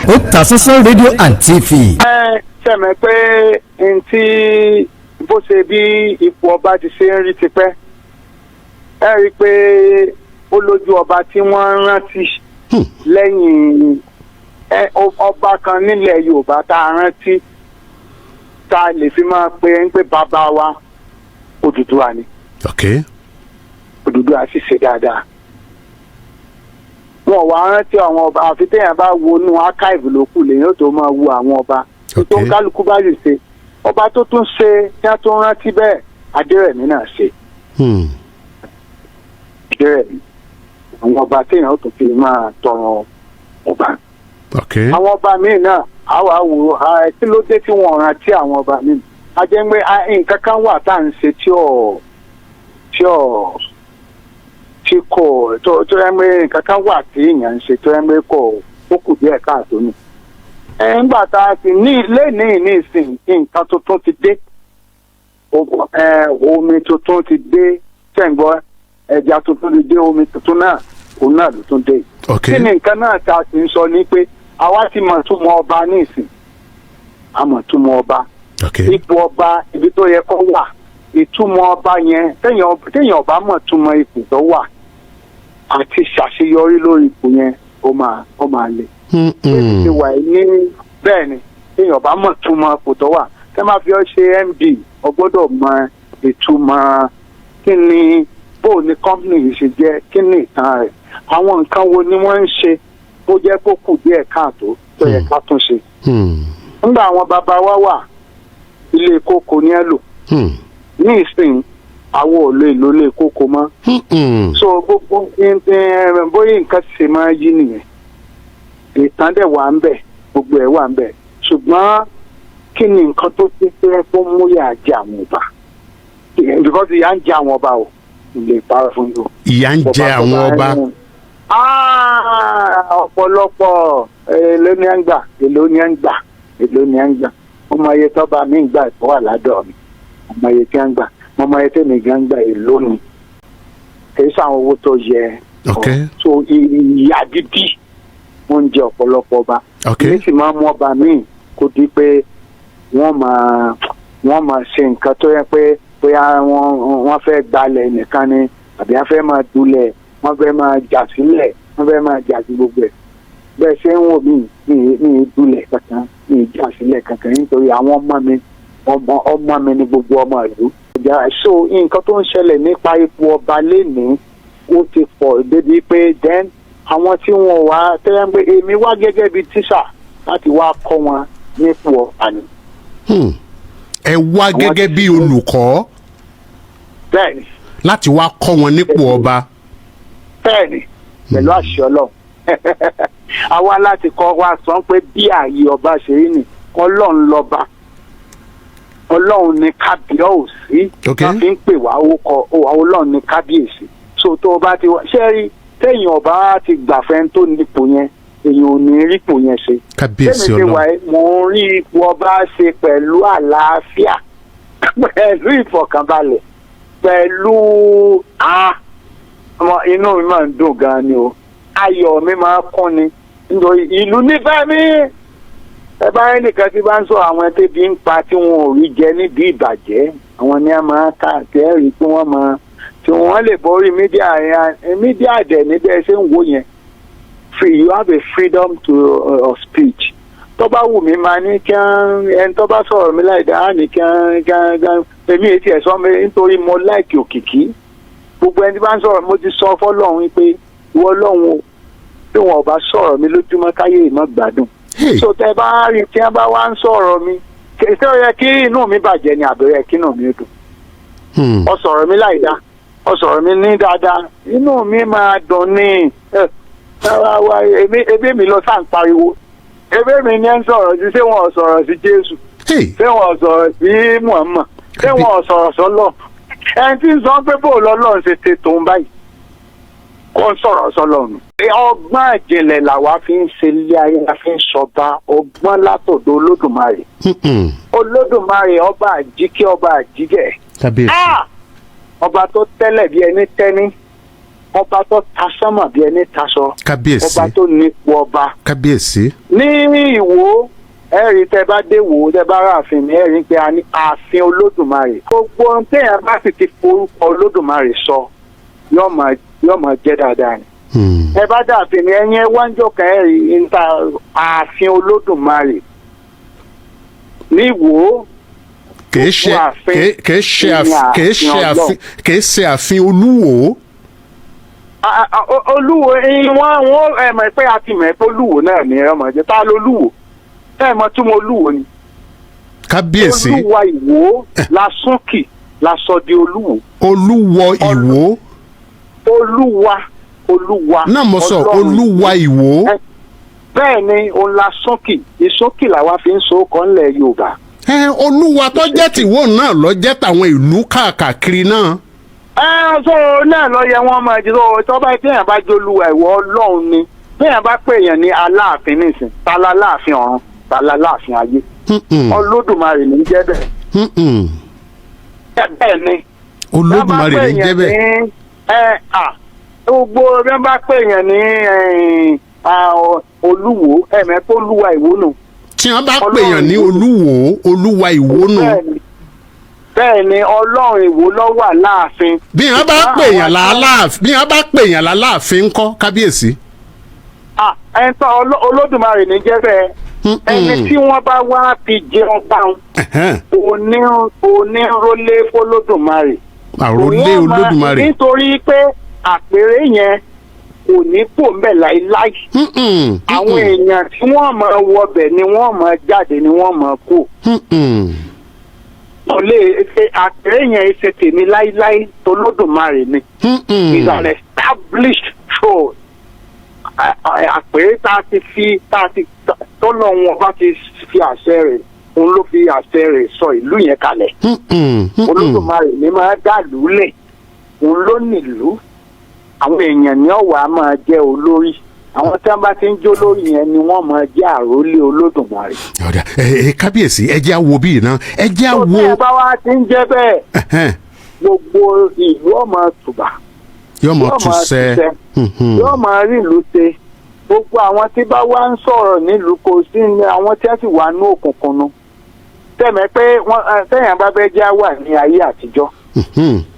Otasansan rédíò and TV. Ẹ sẹ̀mẹ̀ pé n tí bó ṣe bí ipò ọba ti ṣe ń rí tipẹ́, ẹ rí i pé ó lójú ọba tí wọ́n ń rántí lẹ́yìn ọba kan nílẹ̀ Yorùbá tá a rántí, tá a lè fi máa pe ń pé bàbá wa Odùduwà ni. Odùduwà sì ṣe dáadáa. Wọn wá rántí àwọn ọba, àfi téèyàn bá wọnú archive ló kù lèyìn ó tó máa wo àwọn ọba tó ń kálukú bá sì ṣe. Ọba tó tún ṣe tí wọ́n tún rántí bẹ́ẹ̀, Adérẹ̀mí náà ṣe. Adérẹ̀mí, àwọn ọba téèyàn ó tún fi máa tọrọ ọba. Àwọn ọba míì náà àwa wò ó, kí ló dé tí wọ́n rántí àwọn ọba míì? A jẹ́ pé nǹkan kan wà tá à ń ṣe tí ò tí ò tí kò tó tó yẹ pé nǹkan kan wà tí èèyàn ń ṣe tó yẹ pé kò ó kù díẹ̀ káàtó ni. Ẹ ńgbà tá a sì ní ilé ní ìsìn, nǹkan tuntun ti dé, omi tuntun ti dé, sẹ́ǹgbọ́, ẹja tuntun ti dé, omi tuntun náà òun náà ló tún dé. Kí ni nǹkan náà tá a sì ń sọ ni pé àwa ti mọ̀ túmọ̀ ọba ní ìsìn, a mọ̀ túmọ̀ ọba, ipò ọba, ibi tó yẹ kó wà, ìtumọ̀ ọba yẹn. Téèyàn ọba mọ̀ túmọ̀ ipò tó wà àti ṣàṣeyọrí lórí ipò yẹn, ó máa le. Èmi ti wà ní bẹ́ẹ̀ ni, téèyàn ọba mọ̀ túmọ̀ ipò tó wà, tẹ́ máa fi ọ́ ṣe MD, o gbọ́dọ̀ mọ ìtumọ̀ kí ni, bó ni company yìí ṣe jẹ́, kí ni ìtàn rẹ̀, àwọn nǹkan wo ni wọ́n ń ṣe bó jẹ́ kó kù díẹ̀ káàtó tó yẹ ká tún ṣe. Nígbà àwọn bàbá wa wà, ilé kókó ní ẹ lò. Ní ìsìn, àwọn ò lè lò ilé kókó mọ́. So gbogbo bóyá nǹkan ṣe máa yí nìyẹn. Ìtàn dẹ̀ wà ń bẹ̀, gbogbo ẹ̀ wà ń bẹ̀, ṣùgbọ́n kí ni nǹkan tó ti fẹ́ tó mú yà jẹ àwọn ọba? Because ìyà ń jẹ àwọn ọba o, lè parọ́ fún yín o. Ìyà ń jẹ àwọn ọba. Ah, ọ̀pọ̀lọpọ̀. Èló ni à ń gbà? Èló ni à ń gbà? Èló ni à ń gbà? Mo mọ iye tọ́ba mi ń gbà tó wà ládọ̀ mi, mo mọ iye tí à ń gbà, mo mọ iye tèmi gan ń gbà. Èló ni? Kì í sàwọn owó tó yẹ. So ìyà gidi wọ́n ń jẹ ọ̀pọ̀lọpọ̀ ọba. Ní sì máa mú ọba míì kó di pé wọ́n máa ṣe nǹkan tó yẹ pé bóyá wọ́n fẹ́ gbalẹ̀ nìkan ni, àbí wọ́n fẹ́ máa dulẹ̀, wọ́n fẹ́ máa jà sílẹ̀, wọ́n fẹ́ máa jà sí gbogbo ẹ̀. Bẹ́ẹ̀ ṣé ń wò mí, mi dulẹ̀ kankan, mi jà sílẹ̀ kankan, nítorí àwọn ọmọ mi, ọmọ ọmọ mi ni gbogbo ọmọ ìlú. So nǹkan tó ń ṣẹlẹ̀ nípa ipò ọba lénìí, ó ti pọ̀ débi pé then àwọn tí wọn wá tẹ́lẹ̀ ń pé èmi wá gẹ́gẹ́ bíi tíṣà láti wá kọ́ wọn nípò ọba ni. Ẹ wá gẹ́gẹ́ bí olùkọ́ Bẹ́ẹ̀ni. láti wá kọ́ wọn nípò ọba. Bẹ́ẹ̀ni, pẹ̀lú àṣẹ Ọlọ́run, àwa láti kọ́ wa sọ pé bí ààyè ọba ṣe rí ni. Ọlọ́run lọ́ba, Ọlọ́run ní kábíyèsí. Wọ́n fi ń pè wá orúkọ Ọlọ́run ní kábíyèsí. So tó o bá ti wá ṣé rí, téèyàn ọba ti gbàfẹ́ tó nípò yẹn, èèyàn ò ní rípò yẹn ṣe. Kábíyèsí Tẹ́mi ti wà Ọlọ́run. ẹ́, mò ń rí ipò ọba ṣe pẹ̀lú àlàáfíà, pẹ̀lú ìfọ̀kànbalẹ̀, pẹ̀lú ọmọ inú mi máa ń dùn gan ni o, ayọ̀ mi máa ń kún ni, nítorí ìlú nífẹ̀ẹ́ mi. Ẹ bá rẹ́ nìkan tí bá ń sọ àwọn tẹ́bi ń pa, tí wọn ò rí jẹ nídìí ìbàjẹ́, àwọn ni a máa ká àtẹ́rì tí wọ́n máa tí wọ́n lè borí media yẹn. Media dẹ̀ níbẹ̀ ṣe ń wò yẹn, free, you have a freedom to of speech. Tó bá wù mí, máa ní kí ẹni tó bá sọ̀rọ̀ mi láì dáa ní kí án èmi ètí ẹ̀ sọ mi, nítorí mo like òkìkí. Gbogbo ẹni tí bá ń sọ̀rọ̀, mo ti sọ fọ́lọ́run wípé ìwọ Ọlọ́run o, bí wọn ò bá sọ̀rọ̀ mi lójúmọ́, káyé ìmọ̀ gbádùn. Hey. So tẹ bá rí tí wọn bá wá ń sọ̀rọ̀ mi, ṣé ó yẹ kí inú mi bàjẹ́ ni, àbí ó yẹ kí inú mi dùn? Ó sọ̀rọ̀ mi láì dá, ó sọ̀rọ̀ mi ní dáadáa, inú mi máa dùn ní ẹ. Èmi ebi mi lọ sáà ń pariwo, ebi mi ní ẹ ń sọ̀rọ̀ sí. Ṣé wọn ò sọ̀rọ̀ sí Jésù? Hey. Ṣé wọn ò sọ̀rọ̀ sí Muhammad? Ṣé wọn ò sọ̀rọ̀ sọ́lọ̀? Ẹni tí ń sọ pé bó lọ́lọ́run ṣe ṣe tòun báyìí, kó ń sọ̀rọ̀ sọ́lọ̀ nù. Ọgbọ́n ìjìnlẹ̀ làwa fi ń ṣe ilé ayé, la fi ń sọba, ọgbọ́n látọ̀dọ̀ Olódùmarè. Olódùmarè, ọba àjíkẹ́, ọba àjígẹ̀. Kábíyèsí. Ah! Ọba tó tẹ́lẹ̀ bí ẹni tẹ́ni. Ọba tó ta sánmà bí ẹni taṣọ. Kábíyèsí. Ọba tó nípò ọba. Kábíyèsí. Ní Ìwó, ẹ̀rí tẹ́ bá dé Ìwó, tẹ́ bá ráàfin ní ẹ̀rí pé a ní ààfin Olódùmarè. Gbogbo ohun téèyàn bá sì ti forúkọ Olódùmarè sọ yóò máa jẹ́ dáadáa ni. Ẹ bá dààfin ní ẹ̀yìn ẹwájọ kan ẹ̀rí níta ààfin Olódùmarè ní Ìwó. Kìí ṣe ààfin Olúwo. Olúwo wọn ẹ mọ̀ pé a ti mọ̀ pé Olúwo náà ni ẹ mọ̀ jẹ́ tá lolúwo ẹ mọ̀ túmọ̀ Olúwo ni. Kábíyèsí. Olúwa Ìwó la súnkì la sọ di Olúwo. Olúwo Ìwó. Olúwa Olúwa. Náà mo sọ Olúwa Ìwó. Bẹ́ẹ̀ ni òun la súnkì ìsúnkì làwa fi ń so kọ́ ńlẹ̀ Yorùbá. Olúwa tó jẹ́ tìwó náà ló jẹ́ tàwọn ìlú káàkiri náà. Sọ náà lọ yẹ wọn máa jẹ tó bá téèyàn bá jólúwa Ìwọ Ọlọ́run ni téèyàn bá pè èèyàn ní Aláàfin nísìn tala láàfin ọ̀run tala láàfin ayé Olódùmarè ní jẹ́ bẹ́ẹ̀. Bẹ́ẹ̀ ni Olódùmarè ní jẹ́ bẹ́ẹ̀. Gbogbo bí wọ́n bá pè èèyàn ní Olúwo ẹ̀mẹ́pọ̀ Olúwa Ìwó nù. Tí wọ́n bá pèèyàn ní Olúwo Olúwa Ìwó nù. Bẹ́ẹ̀ ni Ọlọ́run Ìwó ló wà láàfin. Bí wọ́n bá pèèyàn láàfin bí wọ́n bá pèèyàn láàfin ńkọ́ kábíyèsí. Ẹni tó Olódùmarè ní jẹ́ bẹ́ẹ̀. Ẹni tí wọ́n bá wá fi jẹ ọba onírólé f'Olódùmarè. Àrólé Olódùmarè. Nítorí pé àpèrè yẹn kò ní kò ń bẹ̀ láíláí. Àwọn èèyàn tí wọ́n máa wọbẹ̀ ni wọ́n máa jáde ni wọ́n máa kú. Kò lè ṣe àpèrè yẹn ṣe tèmi láíláí tolódùmarè ni. It's an established throne. Àpèrè tá a ti fi tá a ti tọ́lọ̀ wọn bá ti fi àṣẹ rẹ̀ òun ló fi àṣẹ rẹ̀ sọ ìlú yẹn kalẹ̀. Olódùmarè ni máa dàlú lẹ̀ òun ló nílùú. Àwọn èèyàn ní ọ̀wà máa jẹ́ olórí àwọn tí wọ́n bá ti ń jó lórí yẹn ni wọ́n máa jẹ́ àrólé Olódùmarè. Ọ̀dà ẹ kábíyèsí ẹ jẹ́ àwo bíi náà ẹ jẹ́ àwo. Tó tẹ́ bá wá ti ń jẹ́ bẹ́ẹ̀ gbogbo ìlú ọmọ tùbà yóò máa túṣẹ́ yóò máa rí ìlú ṣe gbogbo àwọn tí bá wá ń sọ̀rọ̀ nílùú kò sí ní àwọn tí wọ́n sì wà ní òkùnkùn nu tẹ̀mẹ́ pé tẹ̀yàn bá fẹ́ jẹ́ wà ní ayé àtijọ́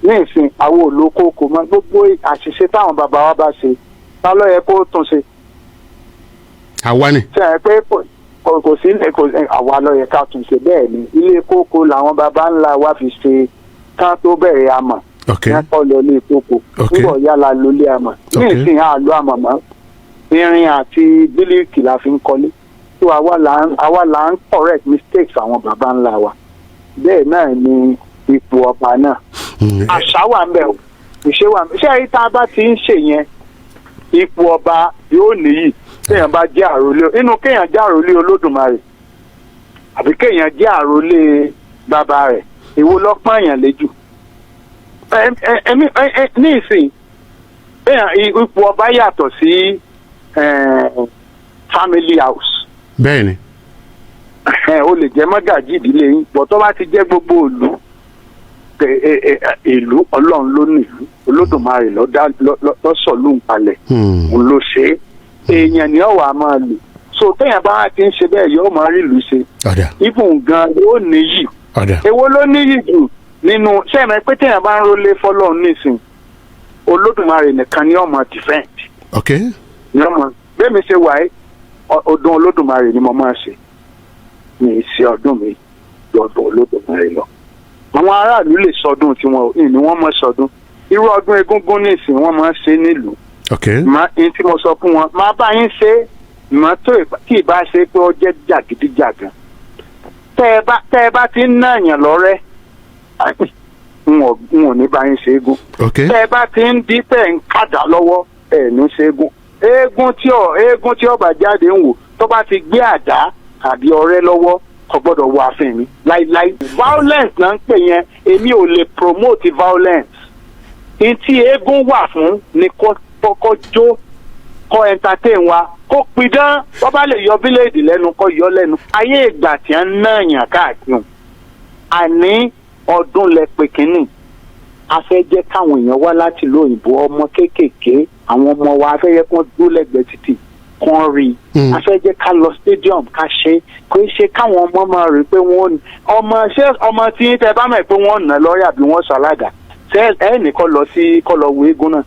ní ìsìn àwọn olókoòkò mọ gbogbo àṣìṣe táwọn bàbá wa bá ṣe ta ló yẹ kó tún ṣe. Àwa ni. Ṣe é pé kò sí ilé kò àwa ló yẹ ká tún ṣe bẹ́ẹ̀ ni ilé kókó làwọn bàbá ńlá wa fi ṣe ká tó bẹ̀rẹ̀ amọ̀. Ok. Ní kọ́ lọ ilé kókó. Nígbà yálà lólé amọ̀. Ní ìsìn àlọ́ amọ̀ mọ́ irin àti bílíìkì la fi ń kọ́lé. Tó àwa là ń correct mistakes àwọn bàbá ńlá wa. Bẹ́ẹ̀ náà ni ipò ọba náà. Àṣà wà ń bẹ̀ o ìṣe wà ń bẹ̀ ṣé ẹ̀rí tá a bá ti ń ṣe yẹn ipò ọba yóò níyì kéèyàn bá jẹ́ àrólé inú kéèyàn jẹ́ àrólé Olódùmarè àbí kéèyàn jẹ́ àrólé bàbá rẹ̀ èwo lọ́pọ̀ èèyàn léjù ní ìsìn ipò ọba yàtọ̀ sí family house. Bẹ́ẹ̀ni. O lè jẹ́ mọ́gàjí ìdílé yín bọ̀ tó bá ti jẹ́ gbogbo ìlú ìlú Ọlọ́run ló nílùú Olódùmarè ló sọ̀lú palẹ̀ òun ló ṣe é èèyàn ni ọ̀wà máa lò so téèyàn bá ti ń ṣe bẹ́ẹ̀ yóò máa rí ìlú ṣe ibùn gan yóò níyì èwo ló níyì jù nínú sẹ́mi pé téèyàn bá ń rólé fọlọ́run nísìn Olódùmarè nìkan ni ó máa defend. Ni ó máa bẹ́ẹ̀ mi ṣe wà ẹ́ ọdún Olódùmarè ni mo máa ṣe mi ì ṣe ọdún mi lọ́dún Olódùmarè lọ. Àwọn aráàlú lè sọdún tiwọn ni wọ́n mọ̀ sọdún irú ọdún egúngún nísìn wọ́n máa ń ṣe nílùú. Ní tí mo sọ fún wọn máa bá yín ṣe mọ́ tó tí ì bá ṣe pé ó jẹ́ jàgídíjàgan tẹ́ ẹ bá ti ń náàyàn lọ́rẹ́ n ò ní bá yín ṣe égún. Tẹ́ ẹ bá ti ń dípẹ́ ń kàdá lọ́wọ́ ẹ̀ ní ṣe égún. Eégún tí ó bá jáde ń wò tó bá ti gbé àdá àbí ọ̀rẹ́ lọ́wọ́ kò gbọ́dọ̀ wọ ààfin mi láíláí. Violence náà ń pè yẹn èmi ò lè promote violence. N tí eégún wà fún ni kó jó kó entertain wa kó pidán wọ́n bá lè yọ bíléèdì lẹ́nu kó yọ lẹ́nu. Ayé ìgbà tí ń náàyàn káàkiri àní ọdún lẹ pé kínní A fẹ́ jẹ́ káwọn èèyàn wá láti ìlú òyìnbó, ọmọ kéékèèké, àwọn ọmọ wa, a fẹ́ yẹ kí wọ́n dúró lẹ́gbẹ̀ẹ́ títì kán rí i. A fẹ́ jẹ́ ká lọ stadium ká ṣe kò í ṣe káwọn ọmọ máa rí i pé wọ́n ọmọ ṣé ọmọ tí tẹ bá mọ̀ pé wọ́n nà lọ́ọ̀yà bí wọ́n sọ alága ṣé ẹ nìkan lọ sí kọ́ lọ wo eégún náà.